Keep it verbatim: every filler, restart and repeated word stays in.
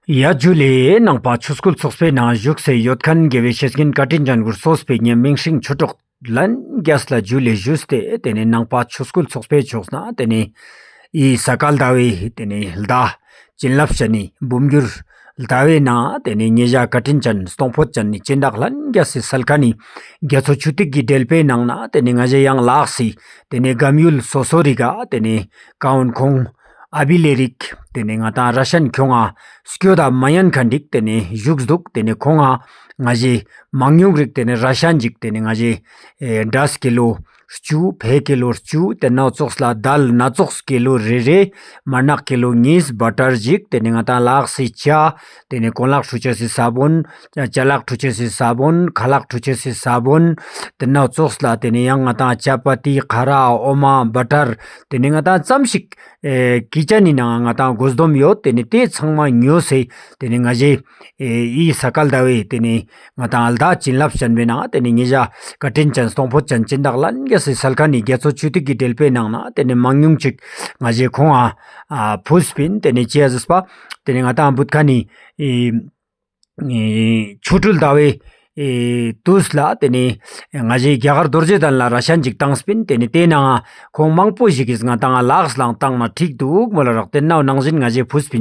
ཡ་ཇུ་ལེ། ནང་པ་ཆོས་སྐུལ་ཚོགས་པའི་ནང་བཞུགས་སེ་ཡོད་མཁན་དགེ་བའི་བཤེས་གཉེན་བཀའ་དྲིན་ཅན་གུན་སོགས་པའི་ཉེ་མིང་སྲིང་ཆོས་གྲོགས་ལྷན་རྒྱས་ལ་ཇུ་ལེ་ཞུས་ཏེ། ཏེ་ནེ་ནང་པ་ཆོས་སྐུལ་ཚོགས་པའི་ཕྱོགས་ནེ་ཏེ་ནེ་འི་ས་ག་ཟླ་བའི་ཏེ་ནེ་ཟླ་བྱིན་རླབས་ཅན་ནི་འབུམ་འགྱུར་ཟླ་བའི་ནང་ཏེ་ནེ་ཉེ་ཞ་བཀའ་དྲིན་ཅན་སྟོང་ཕོད་ཅན་ནི་སྦྱིན་བདག་ལྷན་རྒྱས་སི་སལ་ཁན་ནི་རྒྱ་མཚོ་ཆུ་ཐིགས་ཀྱི་འགྲེལ་པའི་ནང་ན་ཏེ་ནེ་ང་ཞའི་ཡང་ལགས་སི་ཏེ་ནེ་སྒམ་ཡུལ་སོ་སོ་རི་ག་ཏེ་ནེ་ཀ་འོན་ཁོང་ཨ་བི་ལེ་རིག་ཏེ་ནེ་ང་ཏང་ར་ཤན་ཁྱོང་ང་སྐྱོད་ད་མ་ཉན་ཁན་རིག་ཏེ་ནེ་བཞུགས་འདུག། ཏེ་ནེ་ཁོང་ང་ང་ཞའི་མང་ཉུང་རིག་ཏེ་ནེ་ར་ཤན་ཅིག་ཏེ་ནེ་ང་ཞའི་ཨེ་འབྲས་ཀི་ལོ་བཅུ། ཕེ་ཀི་ལོ་བཅུ། ཏེ་ནེ་ཙོགས་ལ་དལ་སྣ་ཚོགས་ཀི་ལོ་རེ་རེ། མར་ནག་ཀི་ལོ་གཉིས། བ་ཊར་ཅིག། ཏེ་ནེ་ང་ཏང་ལགས་སི་ཇ། ཏེ་ནེ་གོན་ལག་འཁྲུ་ཅེས་སི་ས་བོན། ཅ་ལག་འཁྲུ་ཅེས་སི་ས་བོན། ཁ་ལག་འཁྲུ་ཅེས་སི་ས་བོན། ཏེ་ནེ་ཙོགས་ལ་ཏེ་ནེ་ཡང་ང་ཏང་ཅ་པ་ཏི་ཁ་ར་འོ་མ་བ་ཊར། ཏེ་ནེ་ང་ཏང་ཙམ་ཞིག་ཨེ་ཀི་ཅན་ནི་ནང་ང་ང་ཏང་དགོས་སྡོམ་ཡོད། ཏེ་ནེ་ཏེ་ཚང་མ་ཉོས་སེ་ཏེ་ནེ་ང་ཞའི་ཨེ་འི་ས་ག་ཟླ་བའི་ཏེ་ནེ་ང་ཏང་ཟླ་བྱིན་རླབས་ཅན་བའི་ནང་ཏེ་ནེ་ཉེ་ཞ་བཀའ་དྲིན་ཅན་སྟོང་ཕོད་ཅན་སྦྱིན་བདག་ལྷན་རྒྱས་སི་སལ་ཁན་ནི་རྒྱ་མཚོ་ཆུ་ཐིགས་ཀྱི་འགྲེལ་པའི་ནང་ན་ཏེ་ནེ་མང་ཉུང་ཅིག་ང་ཞའི་ཁོང་ང་ཨ་ཕུལ་སྤིན། ཏེ་ནེ་ཅི་ཡ་ཟེར་པ་ཏེ་ནེ་ང་ཏང་བུད་ཁན་ནི་ཨེ་ཆོ་འཕྲུལ་ཟླ་བའི་ཨེ་དུས་ལ་ཏེ་ནེ་ང་ཞའི་རྒྱ་གར་རྡོ་རྗེ་གདན་ལ་ར་ཤན་ཅིག་བཏང་སྤིན། ཏེ་ནེ་ཏེ་ནང་ང་ཁོང་མང་པོ་ཞིག་གིས་ང་ཏང་ལགས་ལ་བཏང་ན་འགྲིག་འདུག་མོལ་ལ་རག། ཏེ་ནེ་ནང་བཞིན་ང་ཞའི་ཕུལ་སྤིན།